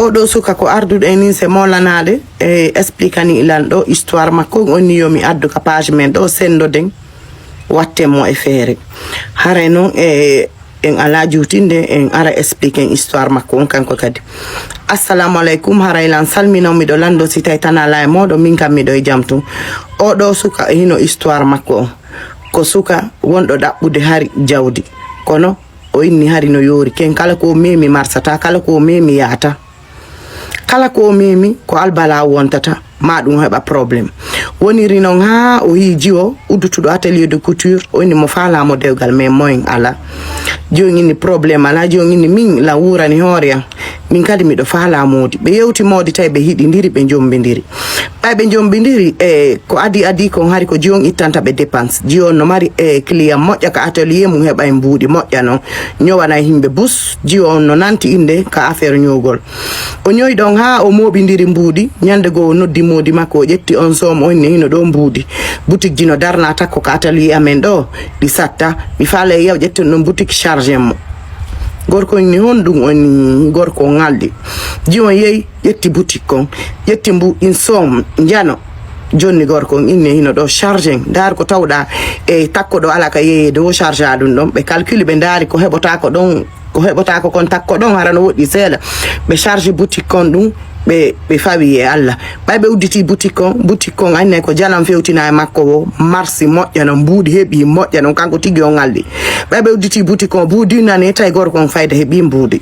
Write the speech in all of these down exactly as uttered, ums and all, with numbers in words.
Oɗo suka ko arduɗo e nin se molanaade e expliquer ni ilan ɗo histoire makko, on ni yo mi addu ka page men ɗo, senndoɗen, watten mo e feere. Haray non e en alaa juutinde, en ara expliquer en histoire makko on kanko kadi. Assalamu alaikum, haray lan salmino, miɗo lanndo si tawi tan alaa e mooɗo, min kam miɗo e jam tun. Oɗo suka e hino histoire makko on. Ko suka wonɗo ɗaɓɓude hari jawdi. Kono o inni hari no yoori ken, kala ko memi marsata, kala ko memi yaata. Kala ko memi ko albala wontata, ma ɗum heɓa problème. Woniri non haa o yii jiwo uddutuɗo atelier de couture, o inni mo faalaa mo dewgal, mais moyen ala. Jiwo inni problème ala, jiwo inni min la wuurani hoore am. Min kadi miɗo faalaa moodi. Ɓe yewti moodi tawi ɓe hiɗindiri, ɓe jombindiri. Ɓay ɓe jombindiri, e ko adi adi kon hari ko jiwo on ittanta ɓe dépense. Jiwo on no mari e client moƴƴa ka atelier mum, heɓa e mbuuɗi moƴƴa non. Ñowana e himɓe bus, jiwo on no nanti innde ka affaire ñowgol. O ñoyi ɗon haa o mooɓindiri mbuuɗi. Ñande goo o noddi moodi makko, o ƴetti on soom, o inni hino ɗo mbuuɗi. Boutique ji no darna takko ka atelier amen ɗo, ɗi satta. Mi faala e yaw ƴetten ɗon boutique charge mo. Gorko inni honɗum, o inni gorko on ŋalɗi. Jiwo on yehi, ƴetti boutique kon, ƴetti mbuuɗi soom, njano. Jonni gorko on inni hino ɗo charge en. Ndaar ko tawɗa e takko ɗo ala ka yeyeede wo charge a ɗum ɗon. Ɓe calcule ɓe ndaari ko heɓotaako ɗon, ko heɓotaako kon takko ɗon hara no woɗɗi seeɗa. Ɓe charge boutique kon ɗum, ɓe, ɓe fawi e Allah. Ɓay ɓe udditi boutique kon, boutique kon anne ko jalan fewtina e makko wo, marsi moƴƴa non, mbuuɗi heɓi moƴƴa non, kanko tigi on alɗi. Ɓay ɓe udditi boutique kon, buuɗi nane tawi gorko on fayda heɓi mbuuɗi.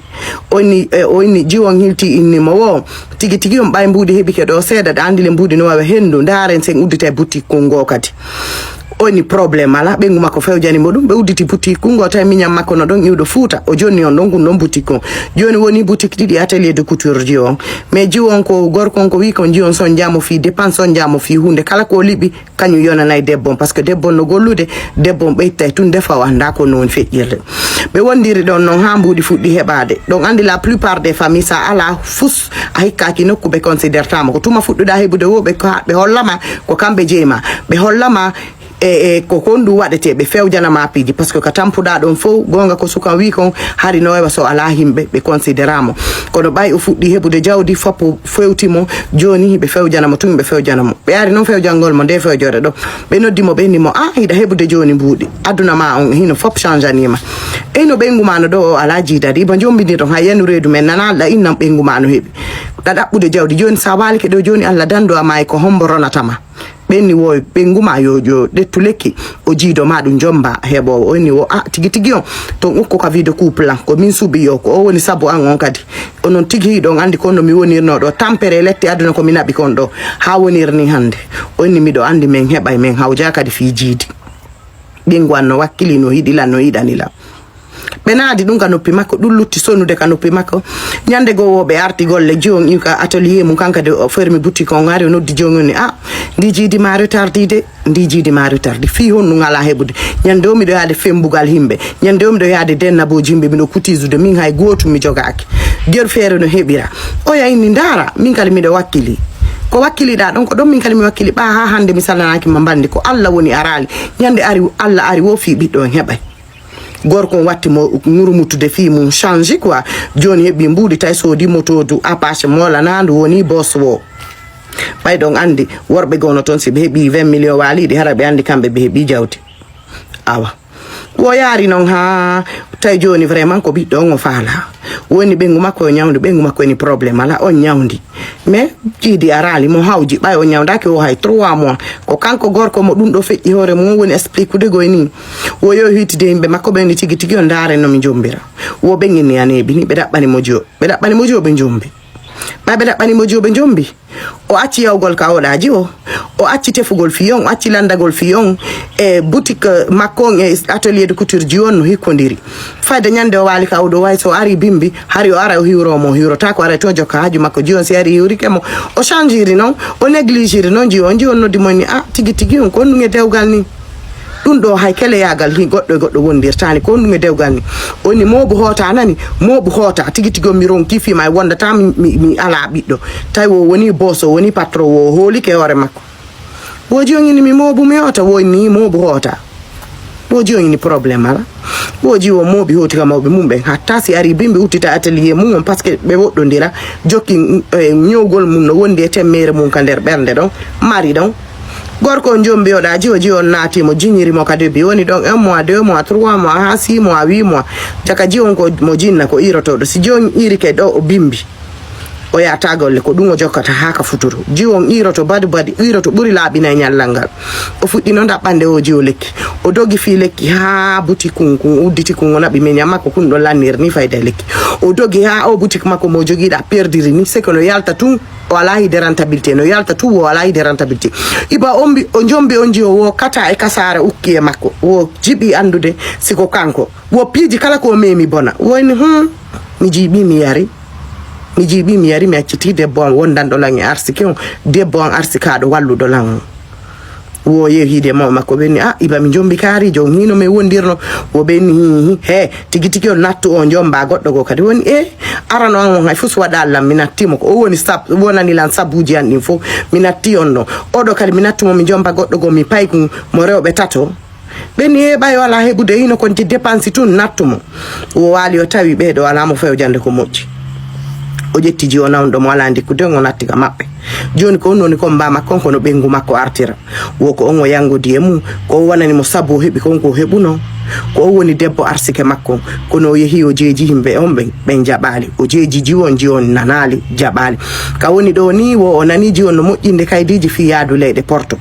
O inni, e, o inni, jiwo on hilti inni mo wo, tigi tigi on ɓay mbuuɗi heɓike ɗo seeɗa, ɗa andi le mbuuɗi no wawa hendu, ndaaren sen uddita e boutique kun ngo kadi. O inni problème ala, ɓengu makko fewjani mo ɗum, ɓe udditi boutique kun ngo tawi miñan makko no ɗon iwɗo Fuuta, o jonni on ɗon kun ɗon boutique kun. Joni woni boutique ɗiɗi atelier de couture jiwo on. Mais jiwo on ko gorko on ko wi kon jiwo on son jamo fi dépense, son jamo fi hunde, kala ko liɓi, kañum yonanay debbo on, parce que debbo on no gollude, debbo on ɓeytay tun defa o annda ko no woni feƴƴirde. Ɓe wondiri ɗon non haa mbuuɗi fuɗɗi heɓaade. Ɗon anndi la plupart des familles, sa ala fus, a hikkaaki nokku ɓe considertama. Ko tuma fuɗɗuɗa heɓude wo ɓe ko, ɓe hollama ko kamɓe jeyma. Ɓe hollama e, e ko honɗum waɗete, ɓe fewjanama piiji. Parce que ka tampuɗa ɗon fow, goonga ko sukan wi kon, hari no wawa so ala himɓe, ɓe consideramo. Kono ɓay o fuɗɗi heɓude jawdi, fop o fewti mo, joni ɓe fewjanamo tun, ɓe fewjanamo. Ɓe ari noon fewjangol mo nde fewjore ɗo. Ɓe noddi mo, ɓe inni mo, "Ah, hiɗa heɓude jooni mbuuɗi. Aduna ma on hino fop changeanima. Eyno ɓeyngu ma no ɗo o ala jiidade. Iba jombinir ɗon ha yanu reedu men nana ɗa innan ɓeyngu ma no heɓi. Ɗa ɗaɓɓude jawdi. Jooni sa waalike ɗo jooni Allah dando ama e ko hombo ronata ma." Ɓe inni wo ɓeyngu ma yo, yo ƴettu lekki. O jiido ma ɗum jomba heɓowo. O inni wo, "Ah, tigi tigi on. Ton ukko ka vie de couple an. Ko min suɓi yo. Ko o woni sabu an on kadi." Onon tigi hiɗon anndi kon no mi wonirno ɗo, tampere lette aduna ko mi naɓi kon ɗo, haa wonir ni hannde. O inni miɗo anndi men heɓay, men hawja kadi fii jiidi. Ɓinngu an no wakkili, no yiɗi lan, no yiɗani lan. Ɓe naadi ɗum ka noppi makko, ɗum lutti sonude ka noppi makko. Ñande goo wo ɓe arti golle, jiwon iw ka atelier mum, kan kadi o fermi boutique on, ari o noddi jiwon on ni, "Ah, ndi jiidi ma retardii de." Ndi jiidi ma retardi fii honɗum alaa heɓude. Ñande o miɗo yaade fembugal yimɓe. Ñande o miɗo yaade dennabooji yimɓe, miɗo kutisude. Min hay gootum mi jogaaki. Nder feere no heɓira. Oya inni ndaara, min kadi miɗo wakkili. Ko wakkiliɗaa ɗon, ko ɗon min kadi mi wakkili. Ɓaa haa hannde mi salanaaki ma mbandi. Ko Allah woni araali. Ñande ari, Allah ari wo fii ɓiɗɗo on heɓay. Gorko on watti mo ŋurmutude fii mum change quoi. Jooni heɓi mbuuɗi tawi soodi moto du Apache moolanaandu woni boss wo. Ɓay ɗon anndi worɓe goo no ton si ɓe heɓi vingt millions waaliiɗi hara ɓe anndi kamɓe ɓe heɓi jawdi. Awa. Wo yaari non haa tawi jooni vraiment ko ɓiɗɗo on o faala. Woni ɓeyngu makko yo ñawndu, ɓeyngu makko woni problème ala on ñawndi. Mais jiidi araali mo hawji ɓay o ñawndaaki o hay trois mois. Ko kanko gorko mo ɗum ɗo feƴƴi hoore mum woni expliquude goy ni. Wo yo hiitide yimɓe makko ɓen ni tigi tigi on ndaare no mi jombira. Wo ɓen inni aneeɓi ni ɓe ɗaɓɓani mo jo, ɓe ɗaɓɓani mo jo ɓe jombi. Ɓay ɓe ɗaɓɓani mo jo ɓe jombi. O acci yawgol ka oɗaaji o. O acci tefugol fii on, o acci lanndagol fii on. E boutique makko on e atelier de couture ji on no hikkodiri. Fayda ñande o waali ka oɗo way so ari bimbi, hari o ara o hiwro mo, o hiwrota ko ara to jokka haaju makko ji on si ari hiwrike mo. O changiri non, o négligiri non ji on, ji on noddi mo ni, "Ah, tigi tigi on ko honɗum e dewgal ni?" Ɗum ɗo hay keleyaagal hi goɗɗo e goɗɗo wondirtaani, ko honɗum e dewgal ni? O inni, "Mooɓu hoota nani? Mooɓu hoota. Tigi tigi on mi ronki fii ma e wondata mi, mi, mi alaa ɓiɗɗo." Tawi o woni boss, o woni patron, o hoolike hoore makko. Wo ji on inni mi mooɓu mi hoota, wo inni mooɓu hoota. Ɓooji on ini problème ala. Ɓooji o mooɓi hooti ka mawɓe mum ɓen. Hatta si ari bimbi uttita atelier mum on, parce que ɓe woɗɗondira, jokki, eh, ñowgol mum no wondi e temmeere mum ka nder ɓernde ɗon, mari ɗon. Gorko on jombi oɗa jiwo, jiwo on naati mo, jiñiri mo ka debbi. Woni ɗon un mois, deux mois, trois mois, haa six mois, huit mois. Jaka jiwon ko mo jinna, ko iirotooɗo. Si jiwon iirike ɗo, o bimbi. O yahata golle, ko ɗum o jokkata haa ka futuro. Jiwon iiroto badi badi, iiroto ɓuri laaɓi nay ñallal ngal. O fuɗɗino ɗaɓɓande o jiwo lekki. O dogi fii lekki haa butik kun, kun udditi kun, o naɓi meña makko kun ɗo lannir ni fayda e lekki. O dogi haa o butik makko mo jogiiɗa perdiri ni, c'est que no yalta tun, o alaa hide rentabilité, no yalta tun, o alaa hide rentabilité. Iba on mbi-, o jombi on jiwo wo kata e kasaara ukki e makko. Wo jiɓi anndude si ko kanko. Wo piiji kala ko o memi bona. Woni, hmm, mi jiiɓi, mi yari. Mi jiiɓi, mi yari, mi acciti debbo am wondanɗo lan e arsike on. Debbo am arsikaaɗo walluɗo lan on. Wo yehi de mo makko ɓenni, "Ah, Iba, mi jombi kaari, jon hino mi wondirno." Wo ɓenni, "Hi, hi, he, tigi tigi on nattu o jomba goɗɗo go kadi." Woni, "Eh, arano an on hay fus waɗa lan, mi natti mo ko." O woni sab-, wonani lan sabuji an ɗin fof. Mi natti on ɗo. Oɗo kadi mi nattu mo, mi jomba goɗɗo go, mi pay kun mo rewɓe tato. Ɓenni, "Eh, ɓay o alaa heɓude hino kon je dépense tun, nattu mo." Wo waali o tawi ɓeeɗo alaa mo fewjande ko moƴƴi. O ƴetti jiwo nawnɗo mo alaa ndikkude on, o natti ka maɓɓe. Jooni ko on woni combat makko on, kono ɓeyngu makko artira. Wo ko on o yanngodi e mum, ko o wonani mo sabu o heɓi kon ko o heɓuno. Ko on woni debbo arsike makko on, kono o yehi o jeeji yimɓe on ɓen, ɓen jaɓaali. O jeeji jiwo on, jiwo on nanaali, jaɓaali. Ka woni ɗo ni, wo o nani jiwo on no moƴƴinde kaydiiji fii yaadu leyɗe Porto.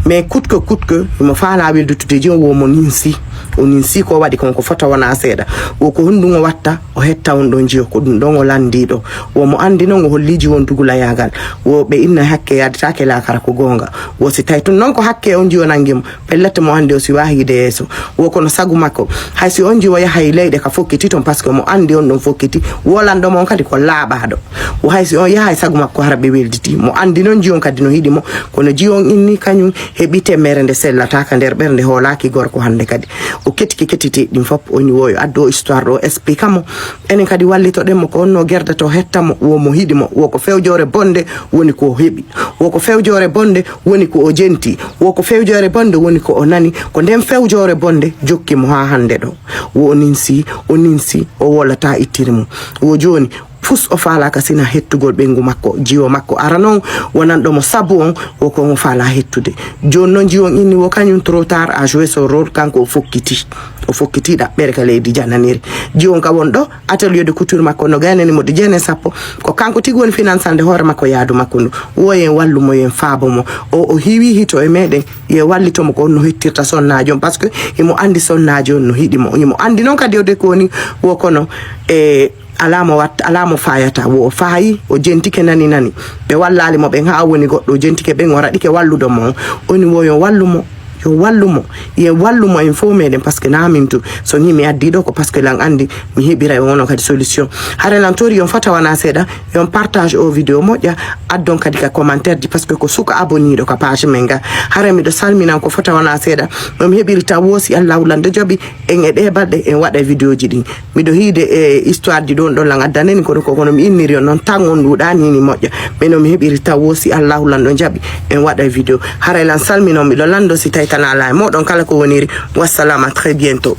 Mais coûte que coûte que, himo faalaa weldutude jiwo wo mo ninsi. O ninsi ko waɗi kon ko fota wona seeɗa. Wo ko honɗum o watta, o hetta on ɗon jiwo, ko ɗum ɗon o lanndi ɗo. Wo mo anndi non o holli jiwo on dugulayaagal. Wo ɓe inna hakke yaadataake laakara ko goonga. Wo si tawi tun non ko hakke on jiwo nangi mo, pellet mo anndi o siwa hiide yeeso. Wo kono sagu makko, hay si on jiwo yahay leyɗe ka fokkiti ton, parce que mo anndi on ɗon fokkiti, wo lanɗo mo on kadi ko laaɓaaɗo. Wo hay si on yahay sagu makko hara ɓe welditi. Mo anndi non jiwon kadi no hiɗi mo, kono jiwon inni kañum heɓi temmere nde sellata ka nder ɓernde hoolaaki gorko hannde kadi. O ketiki ketiti ɗin fop, o ni wo yo addu o histoire ɗo explique mo. Enen kadi wallitoɗen mo ko honno gerdata o hetta mo, wo mo hiɗi mo, wo ko fewjoore bonde woni ko o heɓi. Wo ko fewjoore bonde woni ko o jenti. Wo ko fewjoore bonde woni ko o nani. Ko nden fewjoore bonde jokki mo haa hannde ɗo. Wo o ninsi, o ninsi, o wolata ittiri mo. Wo jooni, fus o faalaaka sina hettugol ɓeyngu makko, jiwo makko. Ara non, wonanɗo mo sabu on, wo ko on o faalaa hettude. Jooni non, jiwon inni wo kañum trop tard a joué son rôle, kanko o fokkiti. O fokkiti ɗaɓɓere ka leydi jananiri. Jiwon ka won ɗo, atelier de couture makko no gaynani mo de jeene sappo. Ko kanko tigi woni finansande hoore makko yaadu makko ndu. Wo yen wallu mo, yen faabo mo. O, o hiwi hito e meɗen. Ye wallito mo ko on no hettirta sonnaajo on, parce que himo anndi sonnaajo on no hiɗi mo. Himo anndi non kadi o de ko woni wo kono, e, alaa mo watta, alaa mo faayata. Wo o faayi, o jentike nani nani. Ɓe wallaali mo ɓen haa woni goɗɗo, o jentike ɓen, o raɗike walludo mo. Oni wo yo wallu mo, yo wallu mo. Ye wallu mo en fof meɗen, parce que na min tu. So ni mi addi ɗo ko parce que lan anndi mi heɓira e wono kadi solution. Hare lan tori yon fota wana seeɗa, yon partage o vidéo moƴƴa, addon kadi ka commentaire ji, parce que ko suka abonniɗo ka page men ga. Hare miɗo salminan ko fota wana seeɗa, no mi heɓiri taw wo si Allahu lan ɗo jaɓi, en e ɗe balɗe en waɗa vidéo ji ɗin. Miɗo hiide e histoire ji ɗon ɗon lan addaneni kono ko kono mi inniri on noon tan on ɗuuɗa ni ni moƴƴa. Mais no mi heɓiri taw wo si Allahu lan ɗo jaɓi en waɗa vidéo. Haray lan salminon miɗo lando si tawi tan ala e moɗon kala ko woniri. Wassalama, très bientôt.